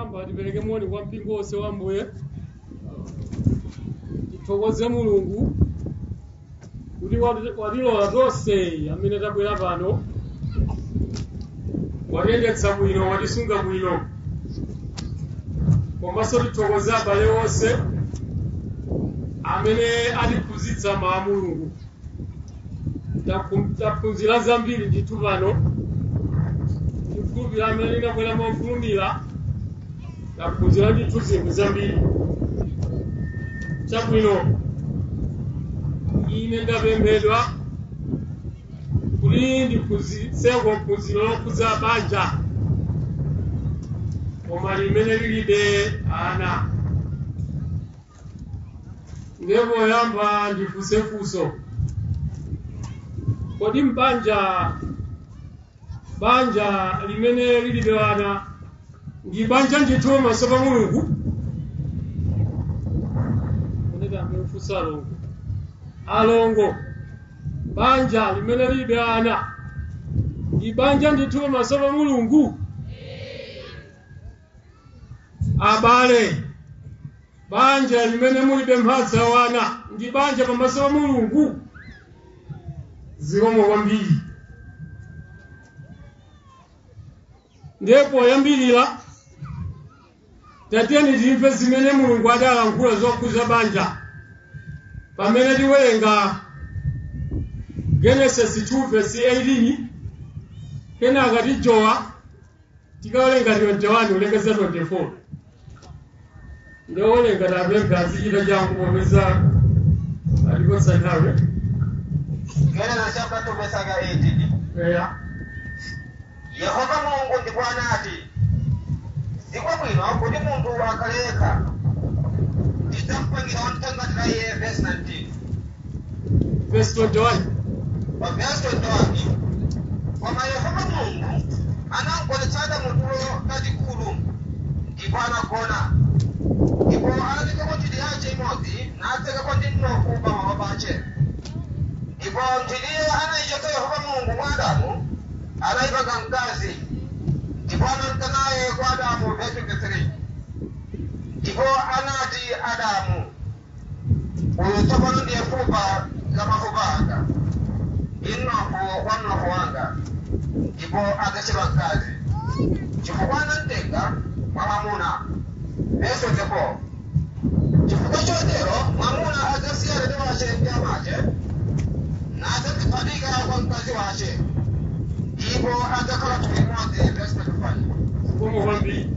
Poyamba tipereke moni kwa mpingo wonse wa Ambuye. Tithokoze Mulungu kuti watilola tonse amene tabwera pano, watiyendetsa bwino, watisunga bwino. Komanso tithokoze abale onse amene atiphunzitsa mawu a Mulungu. Taphunzira zambiri ndithu pano. Tikukhulupirira amene tinabwera mofulumira, taphunzira ndithu zinthu zambiri. Chabwino, ine ndapemphedwa kuti ndiphunzitseko phunziro lokhudza banja, koma limene lilibe ana. Ndiye poyamba ndifunse funso: kodi banja limene lilibe ana ndi banja ndithu pamaso pa Mulungu? Ndiyambe kufunsa alongo. Alongo, banja limene lilibe ana ndi banja ndithu pamaso pa Mulungu? Abale, banja limene mulibe mphatso ya wana ndi banja pamaso pa Mulungu? Zikomo kwambiri. Ndiye poyambirira tatiyeni timve zimene Mulungu adalankhula zokhudza banja pamene tiwerenga Genesis 2 verse 18, kenaka tijowa tikawerenga 21 kulekeza 24. Ndowerenga tapempha azichita changu popeza atipatsa nthawi. Genesis chapter 2 verse 18. Eya. Yehova Mulungu ndipo anati, sikwabwino kuti munthu akhale yekha, ndidzamupangira womthangatira iye. Verse 19. Verse 21. Pa verse 21, koma Yehova Mulungu anamgonetsa Adamu tulo tatikulu, ndipo anagona, ndipo anatengako nthiti yace imodzi natsekako ndi mnofu pamwamba pace. Ndipo nthitiyo anayichotsa Yehova Mulungu mwa Adamu, anayipanga mkazi, ndipo anamka naye kwa Adamu. Verse 23, ndipo anati Adamu, uyu tsopano ndiye fupa la mafupa anga ndi mnofu wa mnofu wanga, ndipo adzatchedwa mkazi, chifukwa anamtenga mwa mwamuna. Verse 24, chifukwa chotero mwamuna adzasiya tate wace ndi amace, nadzadziphatika kwa mkazi wace, ndipo adzakhala thupi limodzi. Verse 25. Zikomo kwambiri.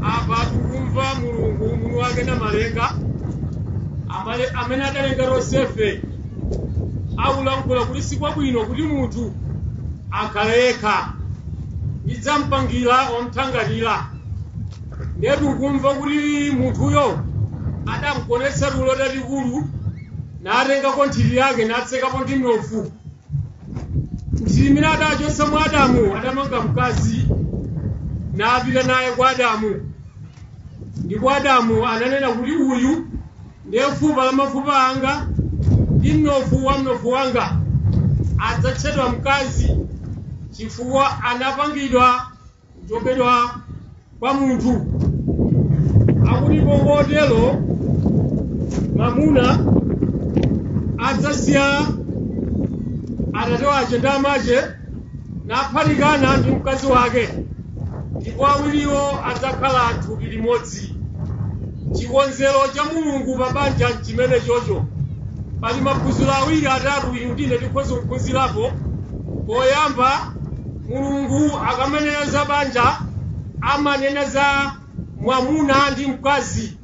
Apa tikumva Mulungu mwini wake namalenga amene adalenga tonsefe akulankhula kuti sikwabwino kuti munthu akhale yekha, ndidzamupangira womthangatira. Ndiye tikumva kuti munthuyo adamugonetsa tulo tatikulu, natengako nthiti yake natsekapo ndi mnofu. Nthiti imene adachotsa mwa Adamu adamanga mkazi napita naye kwa Adamu, ndipo Adamu ananena kuti uyu ndiye fupa la mafupa anga ndi mnofu wa mnofu wanga, adzatchedwa mkazi, chifukwa anapangidwa kuchokera kwa munthu. Akuti pongotero mwamuna adzasiya atate wace ndi amace naphatikana ndi mkazi wake, ndipo awiriwo adzakhala thupi limodzi. Chikonzero cha Mulungu pa banja chimene chocho. Pali maphunziro awiri atatu inu ndine tikhoza kuphunzirapo. Poyamba, Mulungu akamanena za banja amanena za mwamuna ndi mkazi.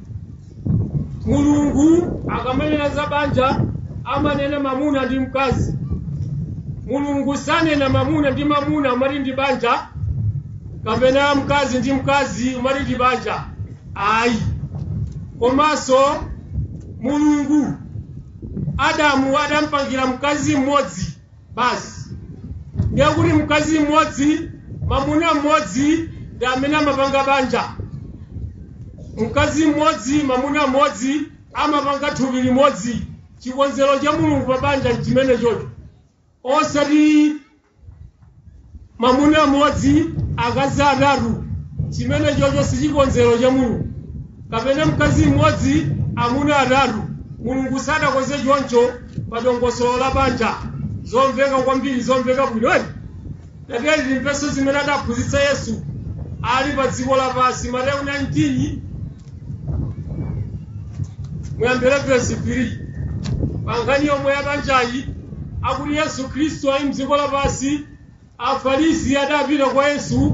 Mulungu akamanena za banja amanena mwamuna ndi mkazi. Mulungu sanena mwamuna ndi mwamuna umati ndi banja, kapena mkazi ndi mkazi umati ndi banja, ayi. Komanso Mulungu Adamu adampangira mkazi mmodzi basi. Ndiye kuti mkazi mmodzi, mwamuna mmodzi ndi amene amapanga banja. Mkazi mmodzi, mwamuna mmodzi amapanga thupi limodzi. Chikonzero cha Mulungu pa banja nchimene chocho, osati mwamuna mmodzi akazi atatu. Chimene chocho sichikonzero cha Mulungu. Kapena mkazi mmodzi amuna atatu, Mulungu sadakonze choncho pa dongosolo la banja. Zomveka kwambiri, zomveka bwino. Tatiyeni timvenso zimene adaphunzitsa Yesu ali pa dziko lapansi. Mateyu 19 muyambire vesi 3. Pa nkhani yomwe ya banjayi, akuti Yesu Khristu ali mdziko lapansi, Afarisi adapita kwa Yesu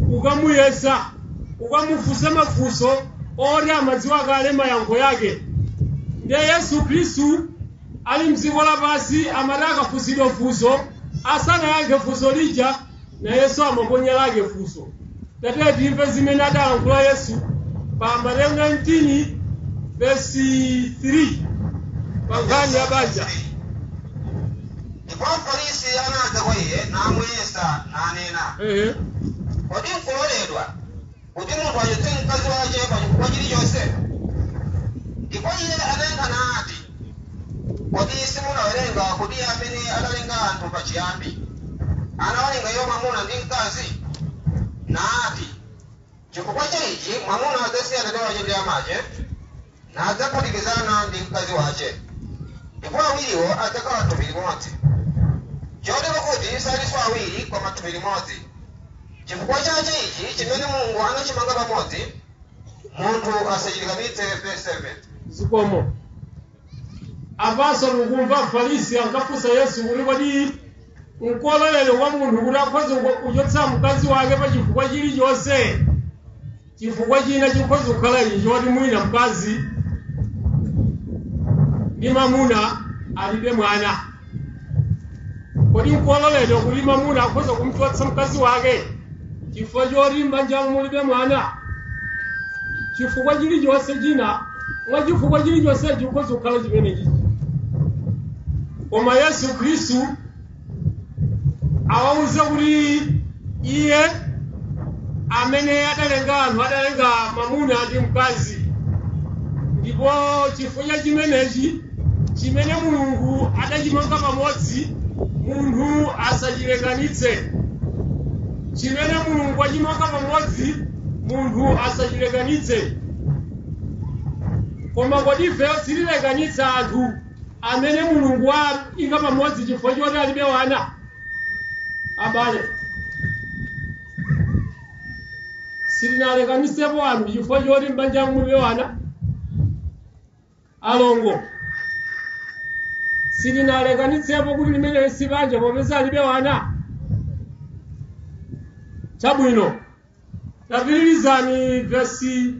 kukamuyesa, kukamufunsa mafunso oti amadziwa kale mayankho yake. Ndiye Yesu Khristu ali mdziko lapansi amati akafunsidwa funso, asanayankhe funso lija, na Yesu amaponya lake funso. Tatiye timve zimene adalankhula Yesu pa Mateyu 19 vesi 3 pa nkhani ya banja. Ndipo Afarisi anadza kwa iye namuyesa nanena, kodi nkuloledwa kuti munthu achotse mkazi wace pa chifukwa chilichonse? Ndipo iye anayankha nati, kodi simunawerenga kuti iye amene adalenga anthu pachiyambi anawalenga iwo mwamuna ndi mkazi? Nati, chifukwa cha ichi mwamuna adzasiya tate wace ndi amace nadzaphatikizana ndi mkazi wace, ndipo awiriwo adzakhala thupi limodzi. Chotero kuti salinso awiri koma thupi limodzi. Chifukwa chache ichi chimene Mulungu anachimanga pamodzi, munthu asachilekanitse. Verse 7. Zikomo. Apanso mukumva Afarisi ankafunsa Yesu kuti kodi nkololero kwa munthu kuti akhoza kuchotsa mkazi wake pa chifukwa chilichonse? Chifukwa china chikhoza kukhala ichi choti mwina mkazi ndi mamuna alibe mwana. Kodi nkololero kuti mamuna akhoza kumchotsa mkazi wake chifukwa choti m'banja mulibe mwana? Chifukwa chilichonse china, mwa chifukwa chilichonse chikhoza kukhala chimenechi. Koma Yesu Khristu awauze kuti iye amene adalenga anthu adalenga mamuna ndi mkazi, ndipo chifukwa chimenechi chimene Mulungu adachimanga pamodzi munthu asachilekanitse. Chimene Mulungu achimanga pamodzi munthu asachilekanitse. Koma kodi ife sitilekanitsa anthu amene Mulungu ayika pamodzi chifukwa choti alibe wana? Abale, sitinalekanisepo anthu chifukwa choti m'banja mulibe wana? Alongo, sitinalekanitsepo kuti limene si banja popeza alibe wana? Chabwino, tapitirizani vesi.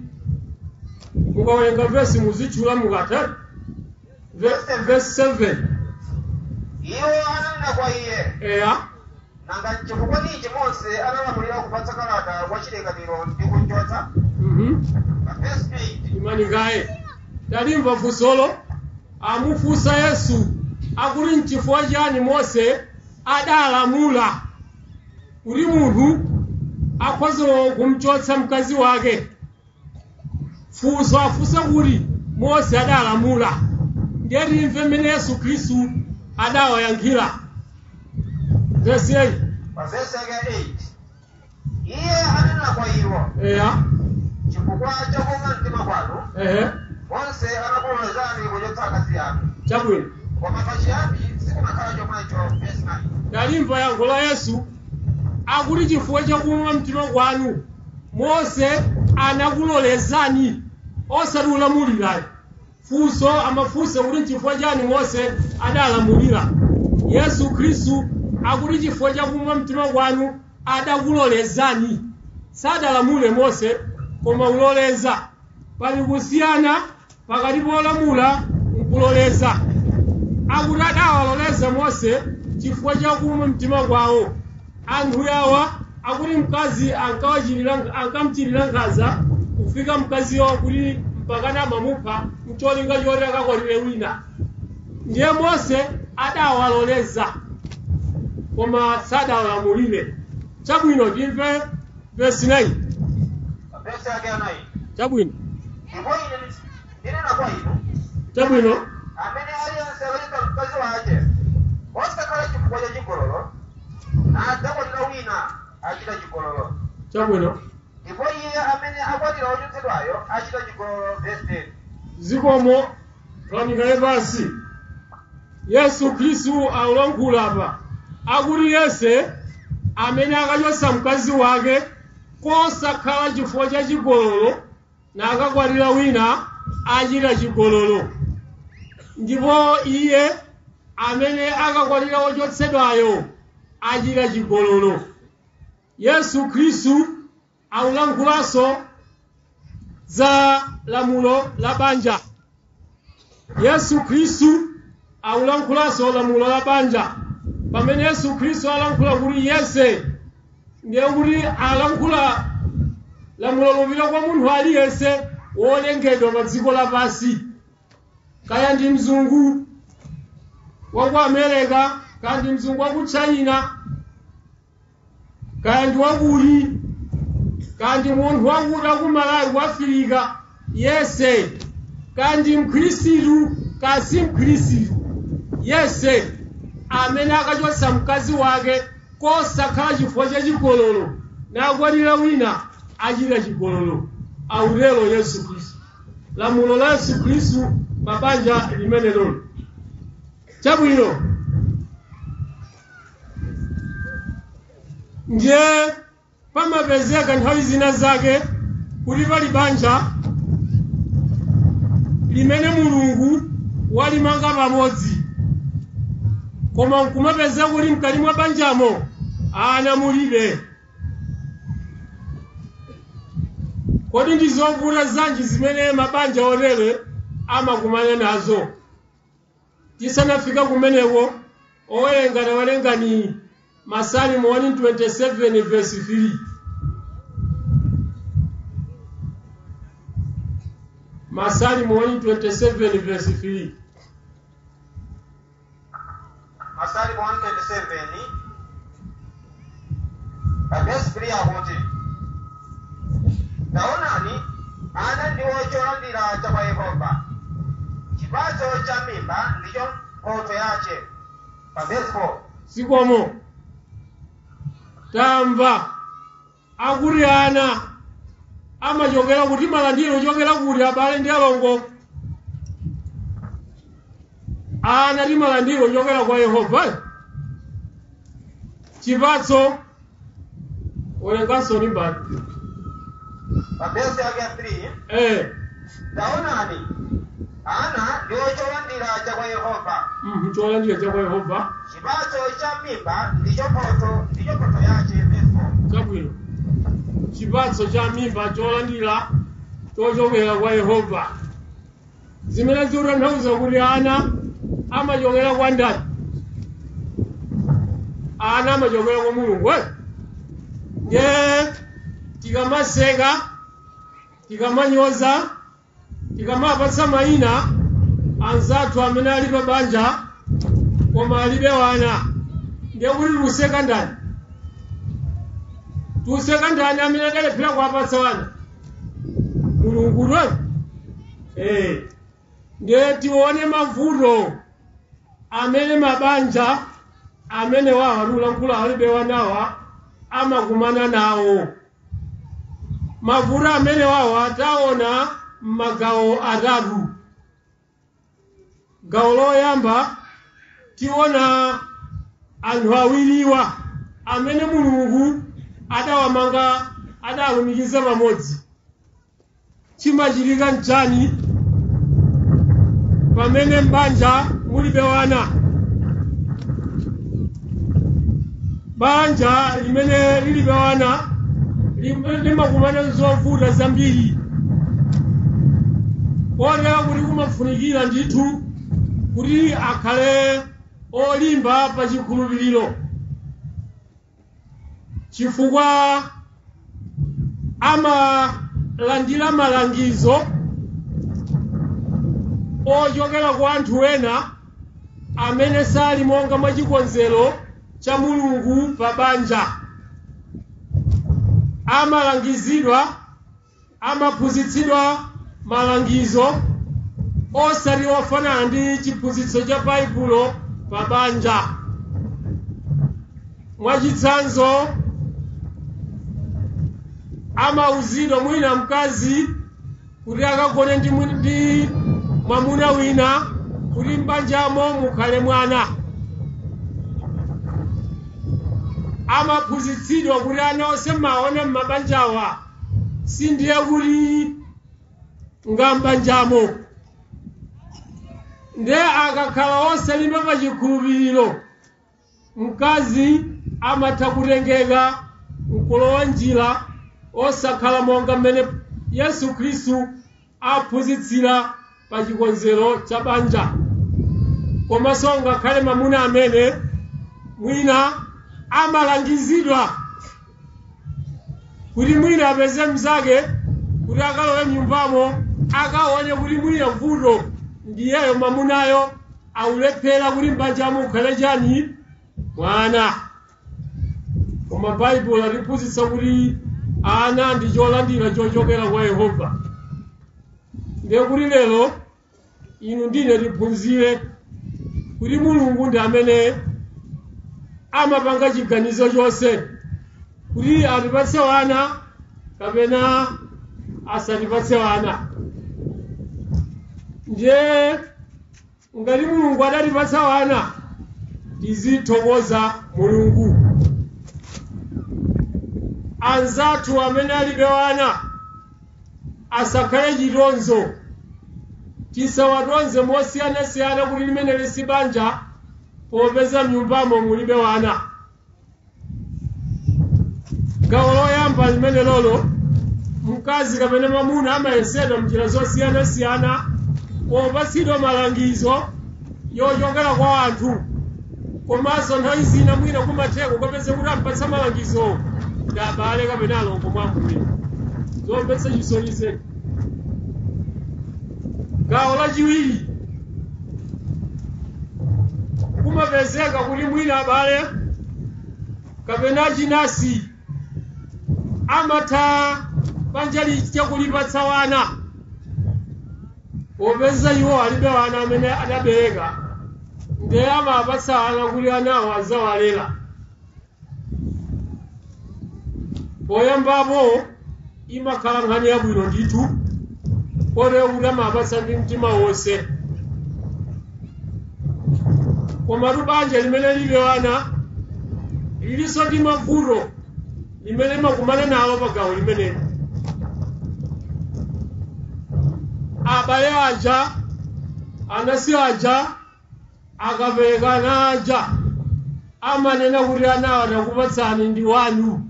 Mukawerenga vesi muzitchula mukatha. Vesi 7. Iwo ananena kwa iye, Eya. nanga chifukwa ninji Mose analamulira kupatsa kalata wa chilekaniro ndi kumchotsa? Pa verse 8. Imanikaye, talimva funsolo amufunsa Yesu akuti nchifukwa chani Mose adalamula kuti munthu akhoza kumchotsa mkazi wake? Funso afunsa kuti Mose adalamula. Ndiye timve mmene Yesu Khristu adawayankhira. Verse 8. Pa verse yake 8, iye ananena kwa iwo, Eya. chifukwa chakuuma mtima kwanu Mose anakulolezani kuchotsa akazi anu, Chabwino. koma pachiyambi sikunakhala chomwecho. Verse 9. Talimva yankho la Yesu akuti chifukwa chakuuma mtima kwanu Mose anakulolezani, osati ulamulirayo. Funso amafunsa kuti nchifukwa chani Mose adalamulira. Yesu Khristu akuti chifukwa chakuuma mtima kwanu adakulolezani. Sadalamule Mose, koma kuloleza. Pali kusiyana pakati polamula nkuloleza. Akuti adawaloleza Mose chifukwa chakuuma mtima kwawo. Anthu yawa akuti mkazi ankamchitira nkhanza kufika mkaziyo kuti mpakana amamupha mcholinga choti akakwatire wina. Ndiye Mose adawaloleza koma sadawalamulire. Chabwino, timve vesi 9. Pa verse yake ya 9. Chabwino. Ndipo ine ndinena kwa inu, Chabwino. amene aliyense akachotsa mkazi wake osakhala chifukwa cha chigololo nadzakwatira wina, achita chigololo. Chabwino. Ndipo iye amene akwatira wochotsedwayo achita chigololo. Verse 10. Zikomo, twanikale pasi. Yesu Khristu akulankhula apa, akuti yense amene akachotsa mkazi wake kosakhala chifukwa cha chigololo nakakwatira wina achita chigololo, ndipo iye amene akakwatira wochotsedwayo achita chigololo. Yesu Khristu akulankhulanso za lamulo la banja. Yesu Khristu akulankhulanso lamulo la banja. Pamene Yesu Khristu alankhula kuti yense, ndiye kuti alankhula lamulo lopita kwa munthu aliyense wolengedwa pa dziko lapansi, kaya ndi mzungu wa ku America, kaya ndi mzungu wa ku China, kaya ndi wakuli, kaya ndi munthu wakuda ku Malawi, ku Afirika, yense, kaya ndi mkhristu, kaya si mkhristu, yense amene akachotsa mkazi wake kosakhala chifukwa cha chigololo nakwatira wina achita chigololo. Autero Yesu Khristu. Lamulo la Yesu Khristu mabanja limene lolo. Chabwino, ndiye pamapezeka nthawi zina zake kuti pali banja limene Mulungu walimanga pamodzi, koma nkumapeza kuti mkati mwa banjamo ana mulibe. Kodi ndi zovuta zanji zimene mabanja otere amakumana nazo? Tisanafika kumeneko, owerenga tawerengani Masalimo 127 verse 3. Masalimo 127 verse 3. Masalimo 127 verse 3 akuti, taonani, ana ndiwo cholandira cha kwa Yehova, chipatso cha mimba ndicho mphotho yache. Pa verse 4. Zikomo. Tamva akuti ana amachokera kuti, malandiro ochokera kuti, abale ndi alongo? Ana ndi malandiro ochokera kwa Yehova. Chipatso, werenganso mbali. Pa verse yake ya 3. Taonani, ana ndiwo cholandira cha kwa Yehova, Cholandira cha kwa Yehova, chipatso cha mimba ndicho mphotho yache. Verse 4. Chabwino, chipatso cha mimba cholandira chochokera kwa Yehova, zimene zikutanthauza kuti ana amachokera kwa ndani? Ana amachokera kwa Mulungu, eh? Ndiye tikamaseka, tikamanyoza, tikamapatsa mayina anzathu amene ali pa banja koma alibe wana, ndiye kuti tikuseka ndani? Tikuseka ndani amene adalephera kuwapatsa wana? Mulungu lwe. Ndiye tione mavuto amene mabanja amene wawa tikulankhula alibe wanawa amakumana nawo. Mavuto amene wawa taona m'magawo atatu. Gawo loyamba, tiona anthu awiriwa amene Mulungu adawamanga, adawalumikiza pamodzi. Chimachitika nchani pamene m'banja mulibe wana? Banja limene lilibe wana limakumana zovuta zambiri, kotero kuti kumafunikira ndithu kuti akhale olimba pa chikhulupiriro, chifukwa amalandira malangizo ochokera kwa anthu ena amene sali monga mwa chikonzero cha Mulungu pa banja. Amalangizidwa, amaphunzitsidwa malangizo osati ofanana ndi chiphunzitso cha Baibulo pa banja. Mwachitsanzo, Amauzidwa mwina mkazi kuti akagone ndi mwamuna wina kuti m'banjamo mukhale mwana. Amaphunzitsidwa kuti ana onse maona m'mabanjawa sindiye kuti ngambanjamo. Ndiye akakhala osalimba pa chikhulupiriro, mkazi amatha kutengeka nkulowa njira osakhala monga mmene Yesu Khristu aphunzitsira pa chikonzero cha banja. Komanso ngakhale mwamuna amene mwina amalangizidwa kuti mwina apeze mnzake kuti akalowe mnyumbamo, akaone kuti mwina mvuto ndiyeyo mwamunayo aulephera kuti m'banjamo ukhale chani mwana. Koma Baibulo latiphunzitsa kuti ana ndi cholandira chochokera kwa Yehova. Ndiye kuti lero inu ndine tiphunzire kuti Mulungu ndi amene amapanga chiganizo chonse kuti atipatse wana kapena asatipatse wana. Ndiye ngati Mulungu adatipatsa wana, tizithokoza Mulungu. Anzathu amene alibe wana asakhale chitonzo, tisawatonze mosiyanasiyana kuti limene si banja popeza mnyumbamo mulibe wana. Gawo loyamba limene lolo, mkazi kapena mwamuna amayesedwa mnjira zosiyanasiyana popatsidwa malangizo yochokera kwa anthu. Komanso nthawi zina mwina kumatheko kapeze kuti ampatsa malangizo ndi abale kapena alongo mwa Ambuye. Zomvetsa chisoni zedi. Gawo lachiwiri, kumapezeka kuti mwina abale kapena chinasi amatha banja lija kulipatsa wana, popeza iwo alibe wana amene adabereka, ndiye amapatsa ana kuti anawo azawalera. Poyambapo imakhala nkhani yabwino ndithu, kotero kuti amapatsa ndi mtima wonse. Komatu banja limene lilibe wana lilinso ndi mavuto limene limakumana nalo pa gawo limeneli. Abale aja, anasi aja, akapereka ana aja, amanena kuti anawo atakupatsani ndi wanu.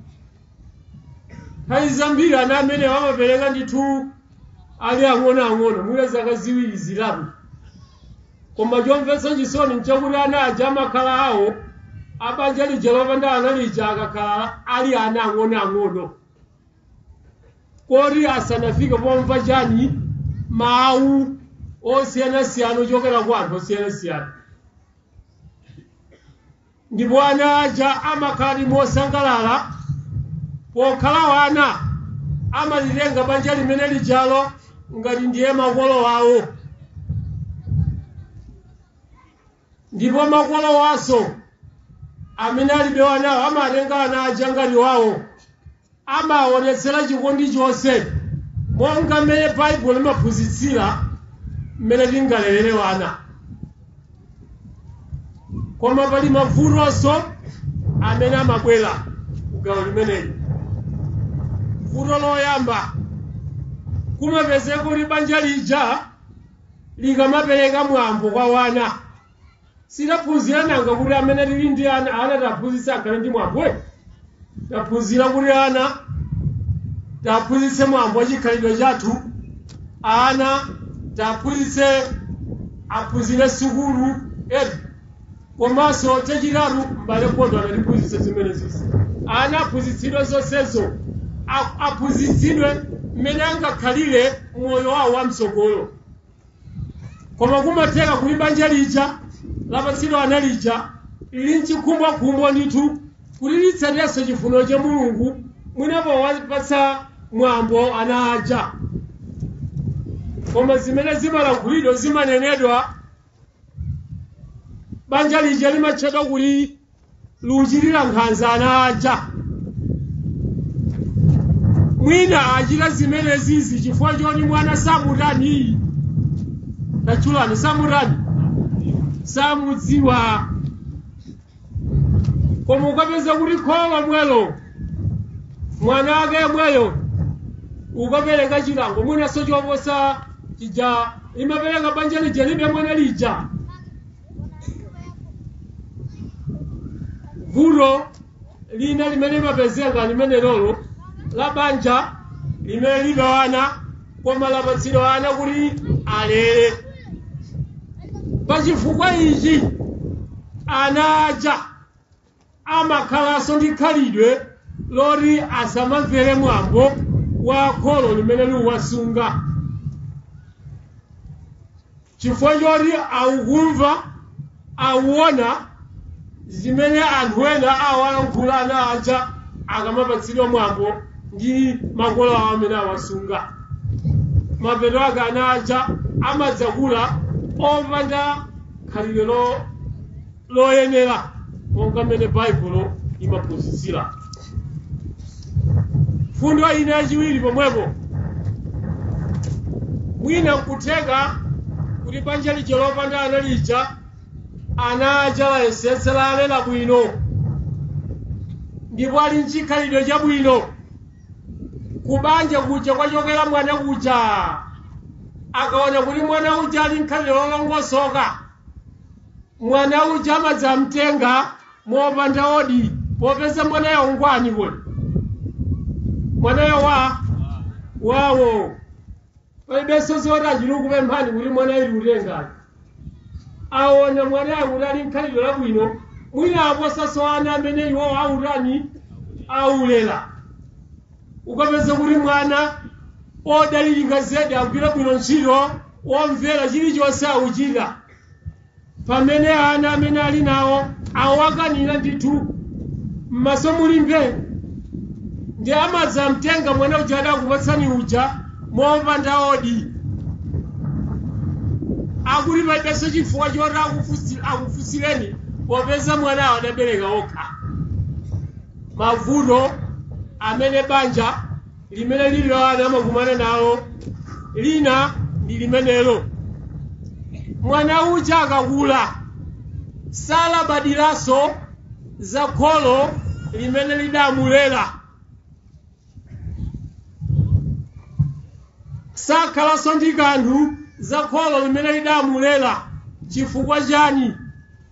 Nthawi zambiri ana amene amapereka ndithu ali ang'onoang'ono, mwina zaka 2 3. Koma chomvetsa chisoni nchakuti ana aja amakhala awo abanja lija lopanda ana lija akakhala ali ana ang'onoang'ono, koti asanafike pomva chani mawu osiyanasiyana ochokera kwa anthu osiyanasiyana. Ndipo ana aja amakhala mosangalala pokhala wana, amalitenga banja limene lijalo ngati ndiye makolo awo. Ndipo makolo waso amene alibe wanawo amatenga ana aja ngati wawo, amaonetsera chikondi chonse monga mmene Baibulo limaphunzitsira mmene tingalerere wana. Koma pali mavutonso amene amabwera kugawo limeneli. Vuto loyamba, kumapezeka kuti banja lija likamapereka mwambo kwa wana. Sitaphunzira nanga kuti amene tili ndi ana, ana taphunzitsa akhale ndi mwambo. Taphunzira kuti ana taphunzitse mwambo wa chikhalidwe chathu, ana taphunzitse aphunzire sukulu edi. Komanso chachitatu, m'bale Kondo anatiphunzitsa zimenezi. Ana aphunzitsidwe zonsezo, aphunzitsidwe mmene angakhalire moyo wawo wamtsogolo. Koma kumatheka kuti banja lija lapatsidwa ana lija lili mchikhumbokhumbo ndithu kuti litsatenso chifuniro cha Mulungu, mwinapo wapatsa mwambo ana aja. Koma zimene zimalankhulidwa zimanenedwa, banja lija limatchedwa kuti luchitira nkhanza ana aja. Mwina achita zimenezizi chifukwa choti mwana samutani, tachulani, samutani, samudziwa. Koma ukapeza kuti kholo mwelo mwana ake mweyo ukapereka chilango mwinaso choposa chija imapereka banja lija libe mwana lija. Vuto lina limene limapezeka limene lolo la banja limene libe ana koma lapatsidwa ana kuti alere. Pachifukwa ichi ana aja amakhalanso ndi khalidwe loti asamamvere mwambo wa kholo limene liwasunga, chifukwa choti aukumva auona zimene anthu ena awalankhula ana aja akamapatsidwa mwambo ndi makolo awo amene awasunga. Mapeto ake ana aja amadzakula opanda khalidwe loyenera monga mmene Baibulo imaphunzitsira. Fundo ina yachiwiri pomwepo, mwina nkutheka kuti banja lija lopanda ana lija ana aja layesetsera alera bwino ndipo ali nchikhalidwe chabwino. Kubanja kuja kwachokera mwana kuja, akaona kuti mwana uja ali nkhalidwe lolongosoka, mwana uja amadzamtenga mopanda odi, popeza mwanayo ngwani kodi mwanayo wawo palibenso zoti achilukupemphani kuti mwanayo utengani. Aona mwanayo kuti ali nkhalidwe labwino, mwina aposaso ana amene iwowo autani aulera. Ukapeza kuti mwana odalirika zedi agwira bwino ntchito, womvera chilichonse auchita, pamene ana amene ali nawo awakanira ndithu m'maso mulimbe, ndi amadzamtenga mwana uja adakupatsani uja mopanda odi, akuti palibenso chifukwa choti akufunsireni popeza mwanawo adabereka okha. Mavuto amene banja limene lili ana amakumana nalo lina ndi limenelo. Mwana uja akakula salabadiranso za kholo limene lidamulera, sakhalanso ndi kanthu za kholo limene lidamulera. Chifukwa chani?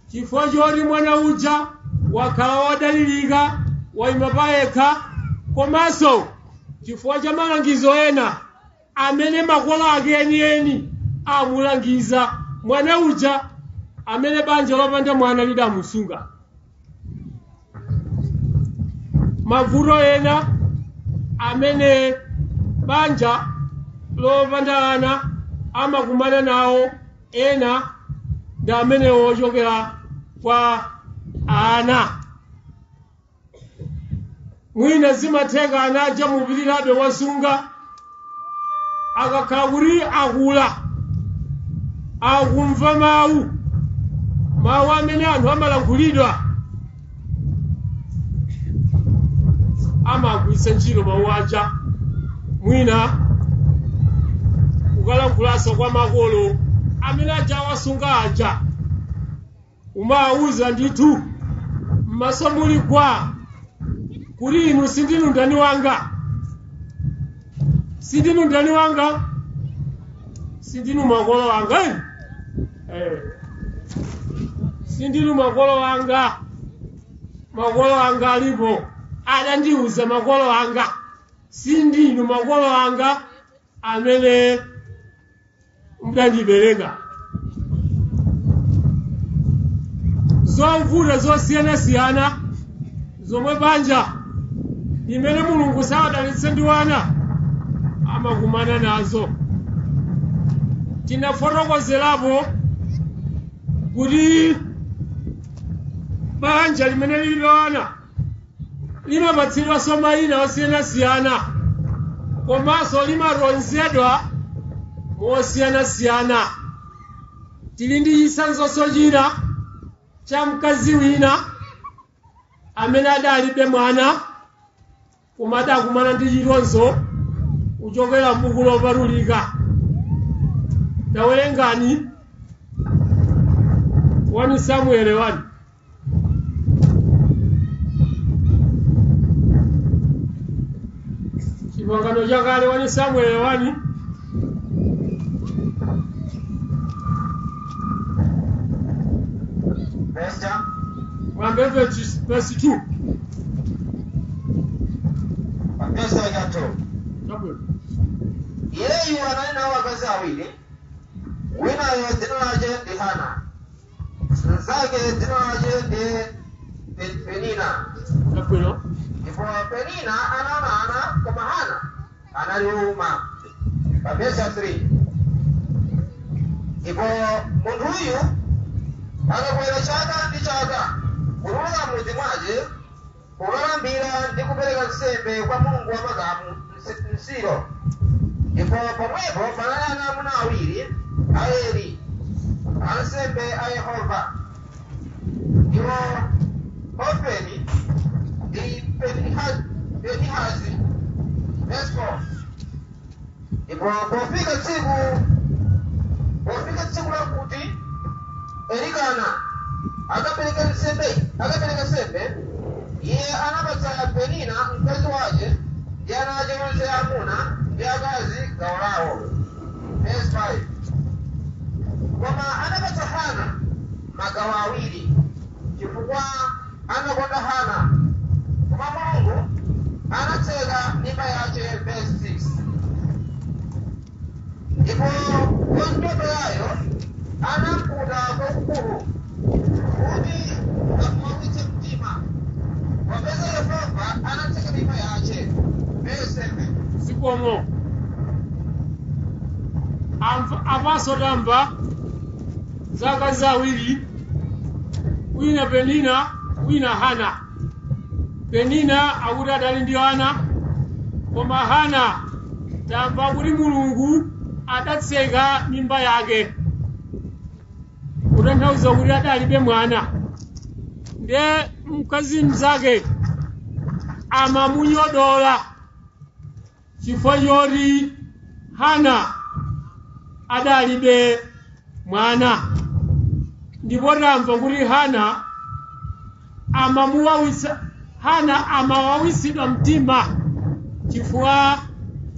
Chifukwa choti mwana uja wakhala wodalirika, wayima payekha, komanso chifukwa cha malangizo ena amene makolo ake enieni amulangiza mwana uja amene banja lopanda mwana lidamusunga. Mavuto ena amene banja lopanda ana amakumana nawo ena ndi amene wochokera kwa ana. Mwina zimatheka ana aja mupitirabe wasunga, akakhala kuti akula akumva mawu amene anthu amalankhulidwa, amagwiritsa ntchito mawu aja mwina kukalankhulaso kwa makolo amene aja awasunga aja, umawuza ndithu m'maso muli gwa kuti inu sindinu ndani wanga, sindinu ndani wanga, sindinu makolo wanga, sindinu makolo wanga, makolo anga alipo adandiuza makolo anga, sindinu makolo anga amene mudandibereka. Zovuta zosiyanasiyana zomwe banja limene Mulungu sawadalitse ndi wana amakumana nazo. Tinafotokozerapo kuti banja limene lilibe wana limapatsidwanso mayina osiyanasiyana, komanso limaronzedwa mosiyanasiyana. Tili ndi chitsanzonso china cha mkazi wina amene adalibe mwana, Koma adakumana ndi chitonzo kuchokera m'buku lopatulika. Tawerengani 1 Samuel 1. Chipangano chakale 1 Samuel 1. Verse Mwambe verse 2. verse yathu. Chabwino. Iyeyu anali nawo akazi awiri, winayo dzina lake ndi Hana, mnzake dzina lake ndi Penina. Chabwino. Ndipo Penina anaona ana, koma Hana anali wouma. Pa verse 3, ndipo munthuyu akakwera chaka ndi chaka kutuluka m'mudzi mwace kukalambira ndi kupereka nsembe kwa Mulungu wa makamu m'Silo. Ndipo pomwepo panali ana amuna awiri a Eli, ansembe a Yehova, ndiwo Hofeni ndi Pinehasi. Verse 4. Ndipo pofika tsiku lakuti Elikana akapereka nsembe, iye anapatsa Penina mkazi wake ndi ana ake onse amuna ndi akazi gawo lawo. Verse 5. Koma anapatsa Hana magawo awiri, chifukwa anakonda Hana, koma Mulungu anatseka mimba yake. Verse 6. Ndipo wamnyodolayo anamputa kwakukulu kuti amuwawitse mtima, popeza Yehova anatseka mimba yake. Verse 7. Zikomo. Apaso tamva za akazi awiri, wina Penina, wina Hana. Penina akuti adali ndi ana, koma Hana tamva kuti Mulungu adatseka mimba yake, kutanthauza kuti adalibe mwana. Ndiye mkazi mnzake amamunyodola chifukwa choti Hana adalibe mwana. Ndipo tamva kuti Hana amamuwawisa, Hana amawawisidwa mtima chifukwa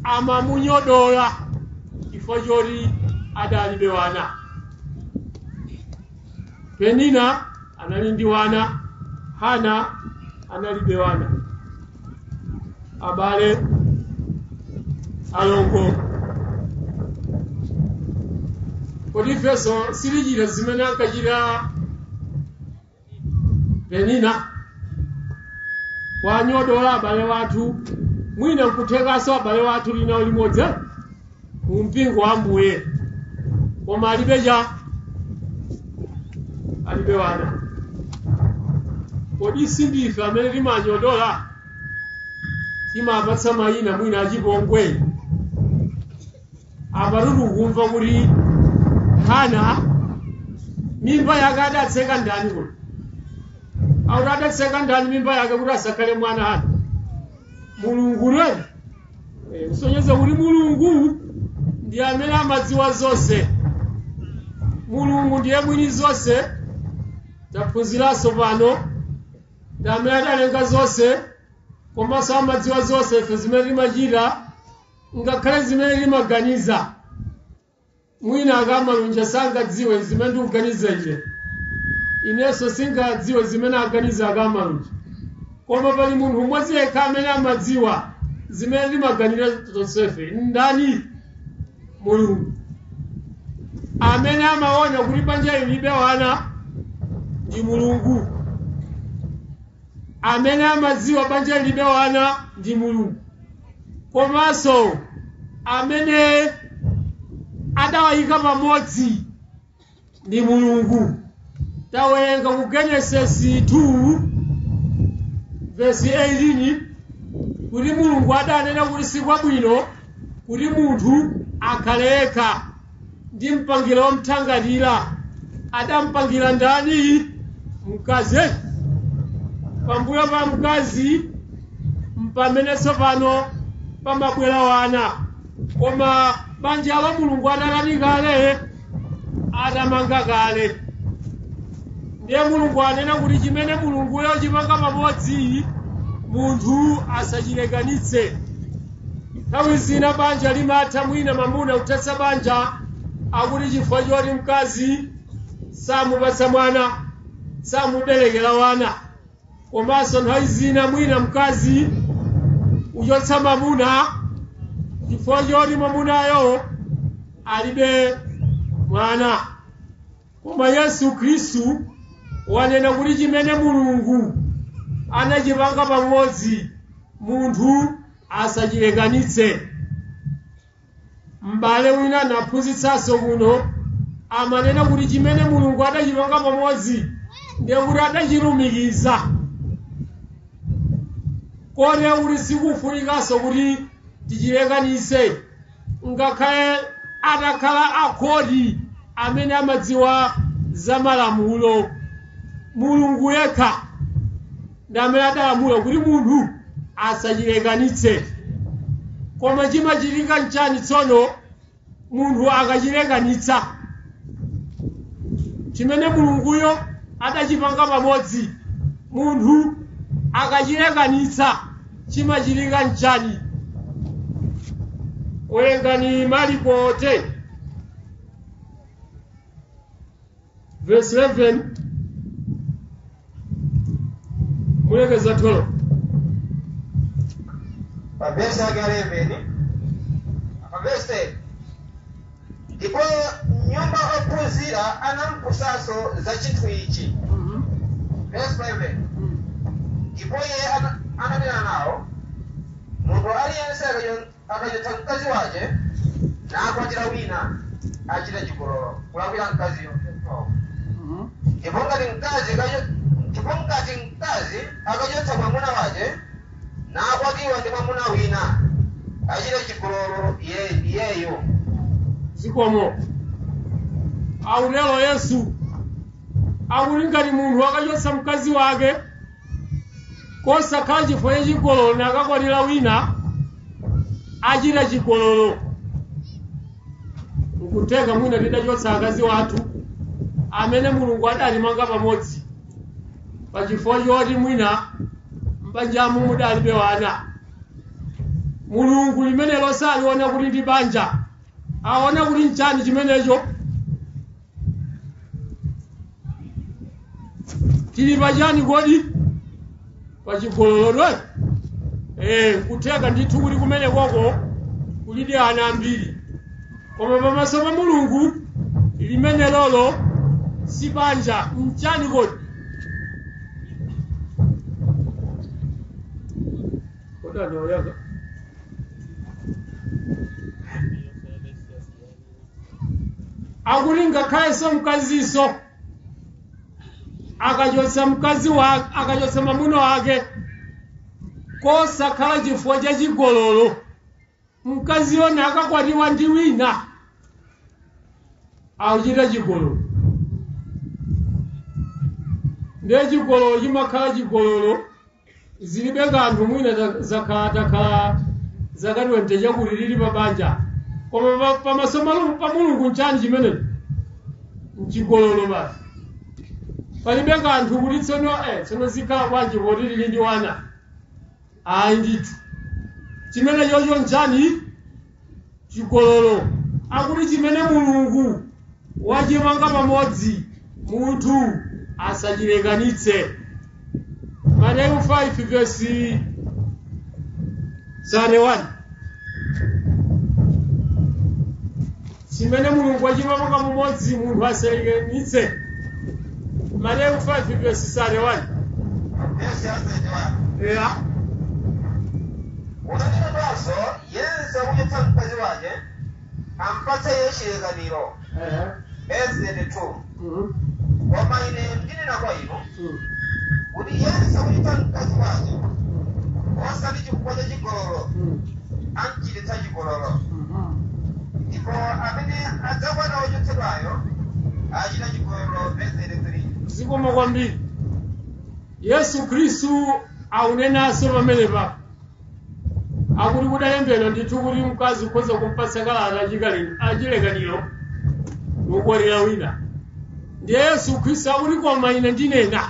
amamunyodola chifukwa choti adalibe wana. Penina anali ndi wana, Hana analibe wana. Abale, alongo, kodi ifenso silichita zimene ankachita Penina, wanyodola abale wathu? Mwina nkuthekanso abale wathu linawo limodzi mu mpingo wa Ambuye, koma alibe cha alibe wana. Kodi sindife amene timanyodola, timapatsa mayina mwina achipongwe? Apa tikukumva kuti Hana mimba yake adatseka ndani? Kuno akuti adatseka ndani mimba yake kuti asakhale mwana Hana? Mulungu lweni. Kusonyeza kuti Mulungu ndi amene amadziwa zonse, Mulungu ndiye mwini zonse. Taphunziranso pano, ndi amene adalenga zonse, komanso amadziwa zonse ife zimene timachita, ngakhale zimene timaganiza. Mwina akamalunja sangadziwe zimene ndikuganiza ine, inenso singadziwe zimene aganiza akamalunja, koma pali munthu mmodzi yekha amene amadziwa zimene timaganira tonsefe. Ndani? Mulungu. Amene amaona kuti banja ilibe wana ndi Mulungu. Amene amadziwa banja ilibe wana ndi Mulungu. Komanso amene adawayika pamodzi ndi Mulungu. Tawerenga ku Genesis 2 verse 18 kuti Mulungu adanena kuti sikwabwino kuti munthu akhale yekha, ndi mpangira womthangatira. Adampangira ndani? Mkazi. Pambuyo pa mkazi Mpamene tsopano pamabwera wana, koma banja la Mulungu atalani kale, atamanga kale. Ndiye Mulungu anena kuti chimene Mulunguyo chimanga pamodzi munthu asachilekanitse. Nthawi zina banja limatha, mwina mamuna kuthetsa banja akuti chifukwa choti mkazi samupatsa mwana, samuberekera wana. Komanso nthawi zina mwina mkazi uchotsa mamuna chifukwa choti mamunayo alibe mwana. Koma Yesu Khristu wanena kuti chimene Mulungu anachipanga pamodzi munthu asachilekanitse. M'bale wina anaphunzitsanso kuno, amanena kuti chimene Mulungu adachipanga pamodzi ndiye kuti adachilumikiza, kotero kuti sikufunikanso kuti tichilekanitse, ngakhale atakhala akhoti amene amadziwa za malamulo. Mulungu yekha ndi amene adalamula kuti munthu asachilekanitse. Koma chimachitika nchani tsono munthu akachilekanitsa chimene Mulunguyo adachipanga pamodzi? Munthu akachilekanitsa chimachitika nchani? Werengani Mariko 10 verse 11 mulekeza 12. Pa vesi yake 11, pa vesi 10: Ndipo nyumba ophunzira anamfunsanso za chinthu ichi. Verse 11: Ndipo iye ananena nawo, munthu aliyense akachotsa mkazi wace nakwatira wina achita chigololo, kulakwira mkaziyo. Ndipo ngati mkazi akachotsa mwamuna wace nakwatiwa ndi mwamuna wina, achita chigololo iyeyo. Zikomo. Autelo Yesu akuti ngati munthu akachotsa mkazi wake kosakhala chifukwa cha chigololo nakakwatira wina, achita chigololo. Nkutheka mwina tidachotsa akazi wathu amene Mulungu adalimanga pamodzi pachifukwa choti mwina mbanjamu mudalibe wana. Mulungu limenelo saliona kuti ndi banja, aona kuti nchani chimenecho? Tili pachani kodi? Pachigololo. Kutheka ndithu kuti kumene koko kulidi ana ambiri, koma pamaso pa Mulungu limene lolo si banja. Nchani kodi? Kodi anaoyaka akuti ngakhalenso mkaziso akachotsa mkazi wake, akachotsa mwamuna wake kosakhala chifukwa cha chigololo, mkaziyo nakakwatiwa ndi wina, akuchita chigololo. Ndiye chigololo chimakhala chigololo zilibe kanthu mwina zakhala takhala zaka 20 chakuti lili pa banja, koma pamaso pa Mulungu nchani chimenecho? Nchigololo basi. Palibe kanthu kuti tsono tsono zikhala bwanji poti lili ndi wana. Ayi ndithu, chimene chocho nchani? Chigololo. Akuti chimene Mulungu wachimanga pamodzi munthu asachilekanitse. Mateyu 5 verse 31: chimene Mulungu wachimanga pamodzi munthu asalekanitse. Mateyu 5 verse 31. Vesi ya 31. Yeah. Unanenedwanso, yense akuchotsa mkazi wake ampatse iye chilekaniro. Verse 32: Koma ine ndinena kwa inu kuti yense akuchotsa mkazi wake osati chifukwa cha chigololo amchititsa chigololo, ndipo amene adzakwata wochotsedwayo achita chigololo. Verse 33. Zikomo kwambiri. Yesu Khristu aunenanso pamenepa. Akuti kudalembedwa ndithu kuti mkazi ukhoza kumpatsa kalata achilekaniro nokwatira wina. Ndiye Yesu Khristu akuti koma ine ndinena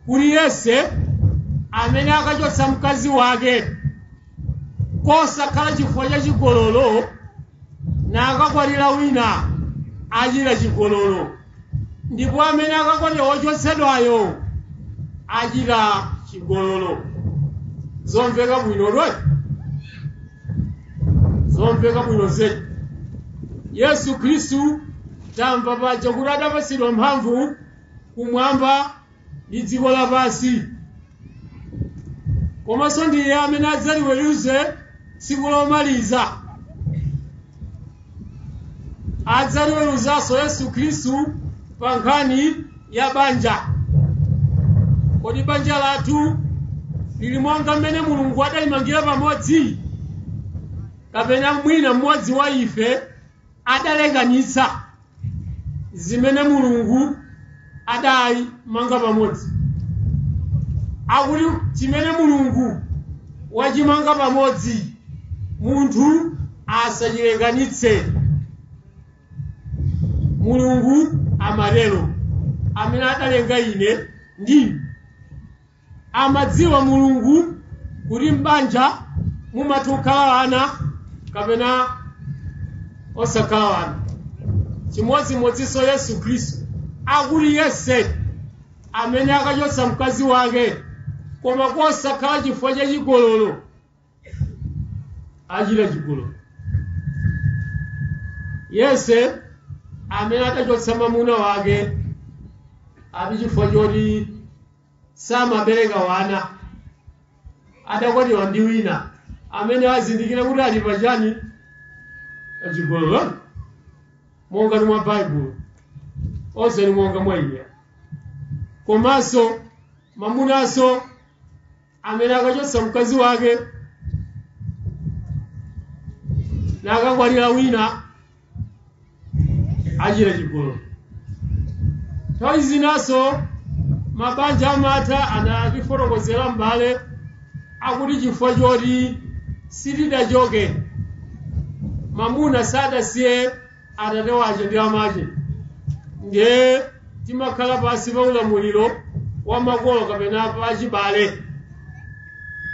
kuti yense amene akachotsa mkazi wake kosakhala chifukwa cha chigololo nakakwatira wina achita chigololo, ndipo amene akakwatira wochotsedwayo achita chigololo. Zomveka bwino lwe, zomveka bwino zedi. Yesu Khristu tamva paja kuti adapatsidwa mphamvu kumwamba ndi dziko lapansi, komanso ndiye amene adzaliweruze tsiku lomaliza. Adzaliweruzanso Yesu Khristu pa nkhani ya banja. Kodi banja lathu lili monga mmene Mulungu adalimangira pamodzi, kapena mwina mmodzi wa ife adalekanitsa zimene Mulungu adayimanga pamodzi? Akuti chimene Mulungu wachimanga pamodzi munthu asachilekanitse. Mulungu amatero, amene adalenga ine ndi amadziwa Mulungu kuti m'banja mumatha kukhala ana kapena osakhala ana. Chimodzimodzinso Yesu Khristu akuti yense amene akachotsa mkazi wake koma kosakhala chifukwa cha chigololo achita chigololo. Yense amene adachotsa mwamuna wake ati chifukwa choti samabereka wana, adakwatiwa ndi wina, amene azindikire kuti ali pachani pachigololo, monga ni mwa Baibulo onse ni monga mwa iye. Komanso mamunanso amene akachotsa mkazi wake nakakwatira wina achita chigololo. Nthawi zinaso mabanja amatha, anatifotokozera m'bale akuti chifukwa choti sitidachoke, mamuna sadasiye atate wace ndi amache, ndiye timakhala pansi pa ulamuliro wa makolo kapena pa achibale.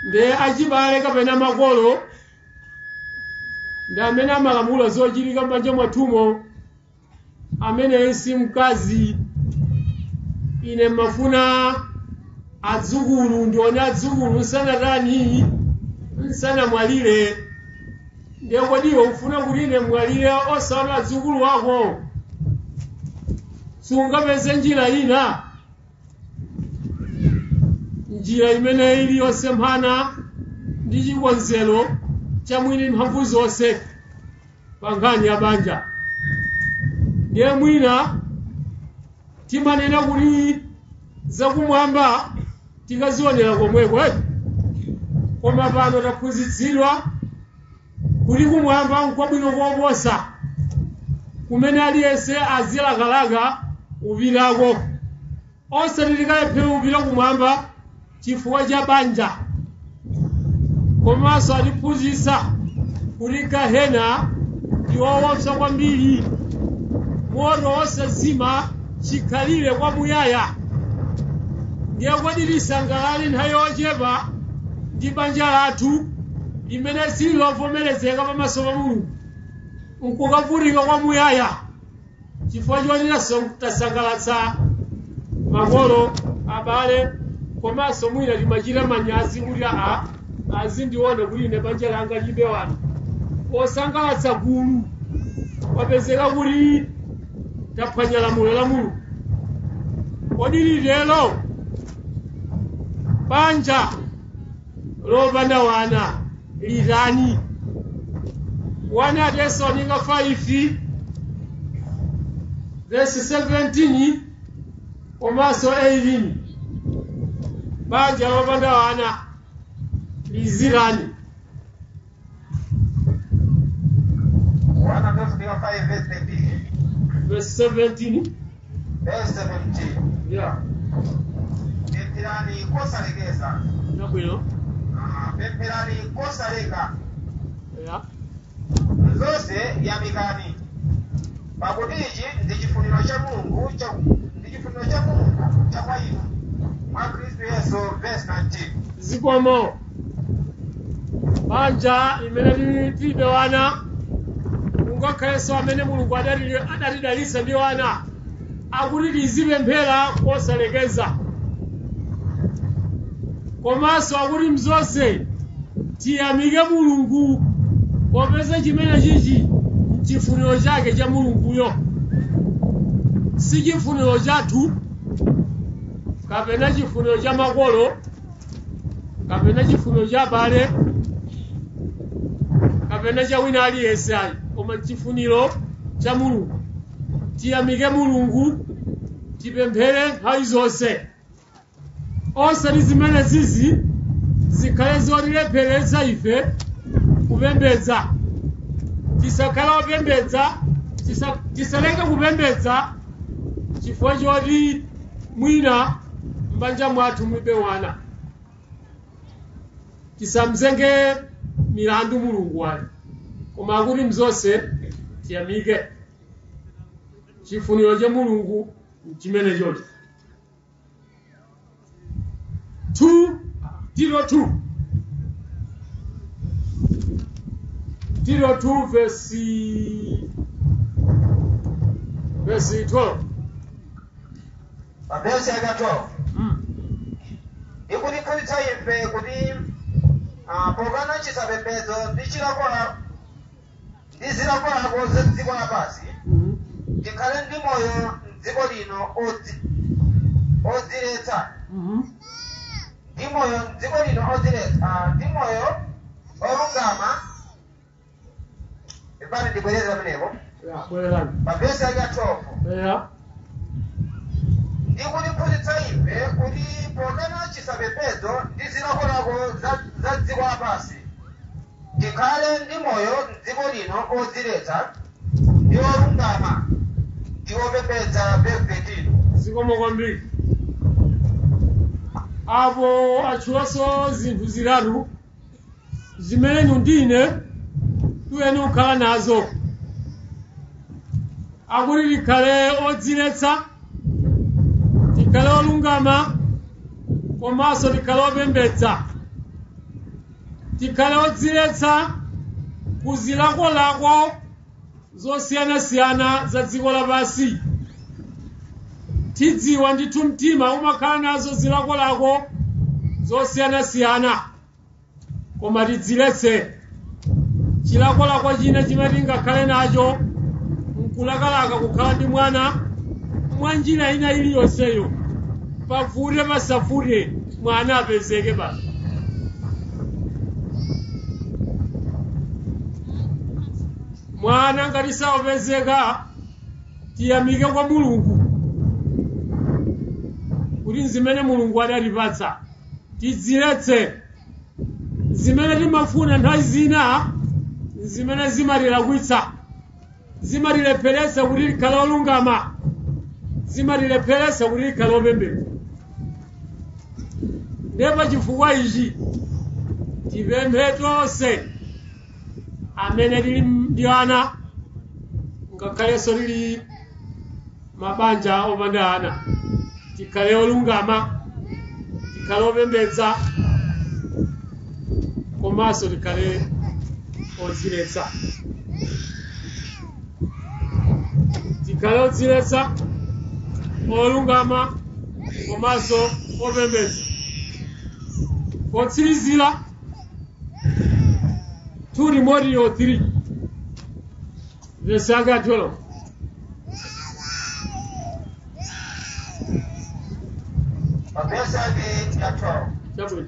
Ndiye achibale kapena makolo ndi amene amalamula zochitika m'banja mwathumo. Amene si mkazi, ine mmafuna adzukulu, ndione adzukulu nsanatani, nsanamwalire. Ndiye kodi iwe ufuna kuti ine mwalire osaona adzukulu ako? Sungapeze njira ina, njira imene ili yosemphana ndi chikonzero cha mwini mphamvu zonse pa nkhani ya banja. Ndiye mwina timanena kuti zakumwamba tikazionera komweko, koma pano taphunzitsidwa kuti kumwamba nkwabwino koposa, kumene aliyense azilakalaka upitako, osati tikalephera kupita kumwamba chifukwa cha banja. Komanso atiphunzitsa kuti gahena ndi woopsa kwambiri, moto wosazima chikhalire kwamuyaya. Ndiye kodi tisangalale nthawi yochepa ndi banja lathu limene sililovomerezeka pamaso pa Mulungu, nkukavutika kwamuyaya chifukwa choti tasangalatsa makolo, abale, komanso mwina timachita manyazi kuti aa azindiona kuti ine banja langa libe wanu. Posangalatsa gulu wapezeka kuti taphwanya lamulo la Mulungu. Kodi lilelo banja lopanda wana litani? 1 Atesalonika 5 verse 17 komanso 18, banja lopanda wana lizirani. 1 Atesalonika 5 verse 13. Verse 17. Verse 17. Yeah. Pempherani kosalekeza. Nabwino. Aha. Pempherani kosaleka. Ya. Zonse yamikani, pakuti ichi ndi chifuniro cha Mulungu ndi chifuniro cha Mulungu cha kwa inu mwa Khristu Yesu. Verse 19. Zikomo. Banja imene tilibe wana, ungakhalenso amene Mulungu adatidalitsa ndi wana, akuti tizipemphera kosalekeza, komanso akuti mzonse tiyamike Mulungu, popeza chimene chichi chifuniro chake cha Mulunguyo, si chifuniro chathu kapena chifuniro cha makolo kapena chifuniro cha abale kapena cha wina aliyense ayi, koma chifuniro cha Mulungu. Tiyamike Mulungu, tipemphere nthawi zonse, osati zimene zizi zikhale zotilepheretsa ife kupembedza. Tisakhale opembedza, tisaleke kupembedza chifukwa choti mwina m'banja mwathu mulibe wana. Tisamzenge milandu Mulungu wanu, koma akuti mzonse tiyamike. Chifuniro cha Mulungu chimene chocho. 2 Tito 2, Tito 2 verse 12. Pa verse yake 12, ikutiphunzitsa ife kuti pokana chisapembedzo ndi ndi zilakolako za dziko lapansi, tikhale ndi moyo m'dziko lino odziletsa, ndi moyo m'dziko lino odziletsa, ndi moyo olungama. Ipani ndibwereza pamenepo. Ya, bwererani. Pa vesi yake 12, ndikutiphunzitsa ife kuti pokana chisapembedzo ndi zilakolako za dziko lapansi, tikhale ndi moyo m'dziko lino odziletsa ndi olungama ndi opembedza. Verse 13. Zikomo kwambiri. Apo atchulanso zinthu zitatu zimene inu ndine tiyeni kukhala nazo. Akuti tikhale odziletsa, tikhale olungama, komanso tikhale opembedza. Tikhale odziletsa ku zilakolako zosiyanasiyana za dziko lapansi. Tidziwa ndithu mtima umakhala nazo zilakolako zosiyanasiyana, koma tidziletse. Chilakolako china chimene tingakhale nacho nkulakalaka kukhala ndi mwana mwa njira ina iliyonseyo, pavute pasavute, mwana apezeke basi. Mwana ngati saopezeka, tiyamike kwa Mulungu kuti zimene Mulungu adatipatsa. Tidziletse. Zimene timafuna nthawi zina zimene zimatilakwitsa, zimatilepheretsa kuti tikhale olungama, zimatilepheretsa kuti tikhale opembedza. Ndiye pachifukwa ichi tipemphe tonse amene tili ndi ana, ngakhalenso tili mabanja opanda ana, tikhale olungama, tikhale opembedza, komanso tikhale odziletsa. Tikhale odziletsa, olungama, komanso opembedza. Potsirizira, 2 Timoteo 3 verse yake 12. Pa vesi yake ya 12. Chabwino.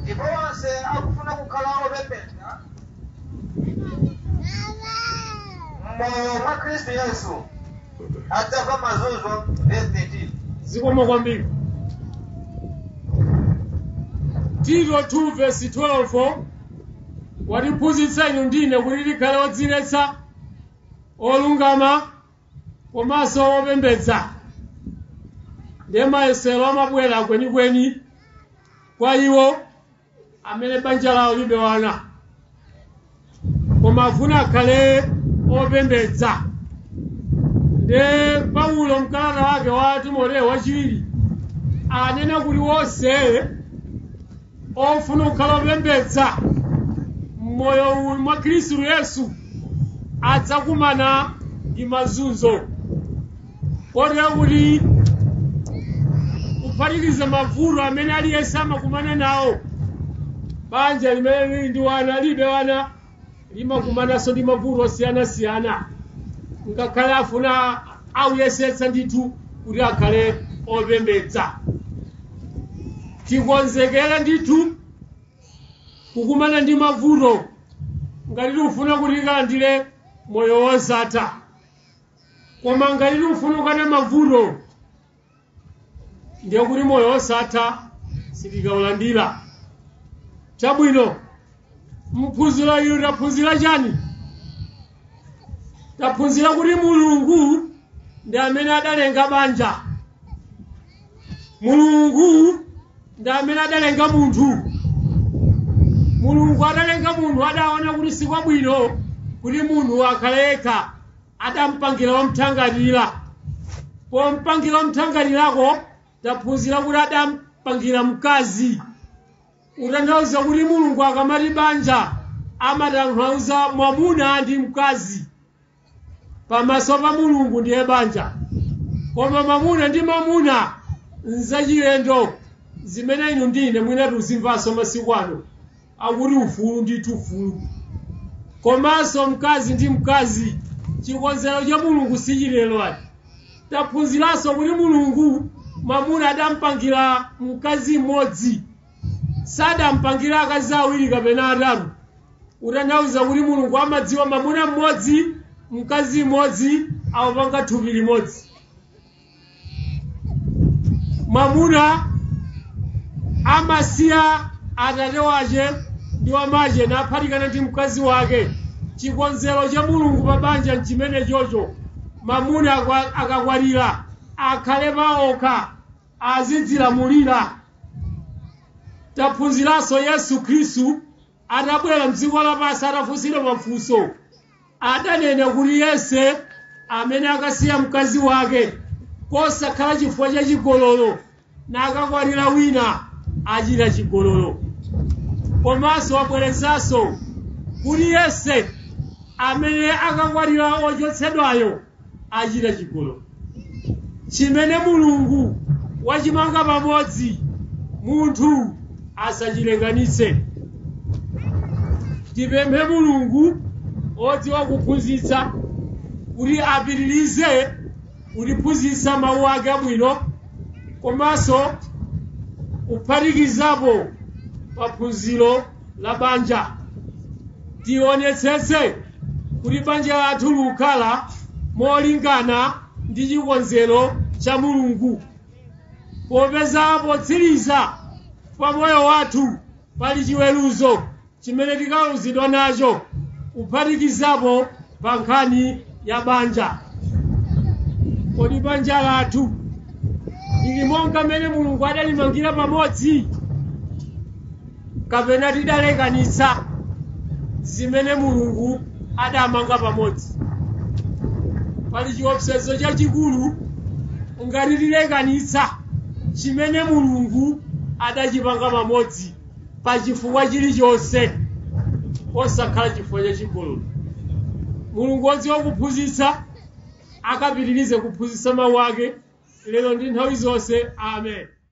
Ndipo onse akufuna kukhala opembedza mmoyo mwa Khristu Yesu adzamva mazunzo. Verse 13. Zikomo kwambiri. Tito 2 verse 12 watiphunzitsa inu ndine kuti tikhale odziletsa, olungama, komanso opembedza. Ndiye mayesero amabwera kwenikweni. Kwa iwo amene banja lawo libe wana koma afuna akhale opembedza, nde Paulo mkalata wake wa Timoteyo wachiwiri anena kuti wonse ofuna kukhala opembedza mmoyo uwu mwa Khristu Yesu adzakumana ndi mazunzo, kotero kuti kuphatikiza mavuto amene aliyense amakumana nawo, banja limene lili ndi wana libe wana limakumananso ndi mavuto osiyanasiyana, ngakhale afuna auyesetsa ndithu kuti akhale opembedza. Tikonzekere ndithu kukumana ndi mavuto ngati tikufuna kuti tikalandire moyo wosatha, koma ngati tikufuna kukana mavuto ndiye kuti moyo wosatha sitikaulandira. Chabwino, mphunziro ilo taphunzira chani? Taphunzira kuti Mulungu ndi amene adalenga banja, Mulungu ndi amene adalenga munthu. Mulungu adalenga munthu, adaona kuti sikwabwino kuti munthu akhale yekha, adampangira wamthangatira. Pompangira wamthangatirako taphunzira kuti adampangira mkazi, utanthauza kuti Mulungu akamati banja amatanthauza mwamuna ndi mkazi. Pamaso pa Mulungu ndiye banja, koma mwamuna ndi mwamuna nzachilendo zimene inu ndine mwina tuzimvanso masiku ano akuti ufulu ndithu ufulu. Komanso mkazi ndi mkazi, chikonzero cha Mulungu sichilero ati. Taphunziranso kuti Mulungu mwamuna adampangira mkazi mmodzi, sadampangira akazi awiri kapena atatu. Utanthauza kuti Mulungu amadziwa mwamuna mmodzi mkazi mmodzi awapanga thupi limodzi. Mwamuna amasiya atate wache ndi wamache naphatikana ndi mkazi wake. Chikonzero cha Mulungu pa banja nchimene chocho. Mwamuna akakwatira akhale paokha, azidzilamulira. Taphunziranso Yesu Khristu atabwera mdziko lapansi atafunsidwa mafunso, adanena kuti yense amene akasiya mkazi wake kosakhala chifukwa cha chigololo nakakwatira wina achita chigololo. Komanso wabwerezanso kuti yense amene akakwatira ochotsedwayo achita chigololo. Chimene Mulungu wachimanga pamodzi munthu asachilekanitse. Tipemphe Mulungu odziwa kuphunzitsa kuti apitirize kutiphunzitsa mawu ake abwino, komanso kuphatikizapo paphunziro la banja. Tionetsetse kuti banja lathu likukhala molingana ndi chikonzero cha Mulungu, popeza potsiriza pa moyo wathu pali chiweruzo chimene tikaweruzidwa nacho, kuphatikizapo pa nkhani ya banja. Kodi banja lathu lili monga mmene Mulungu adalimangira pamodzi, kapena tidalekanitsa zimene Mulungu adamanga pamodzi? Pali chiopsezo chachikulu ngati tilekanitsa chimene Mulungu adachipanga pamodzi pa chifukwa chilichonse, osakhala chifukwa chachigololo. Mulungu wodziwa kuphunzitsa akapitirize kuphunzitsa mawu ake lero ndi nthawi zonse. Amen.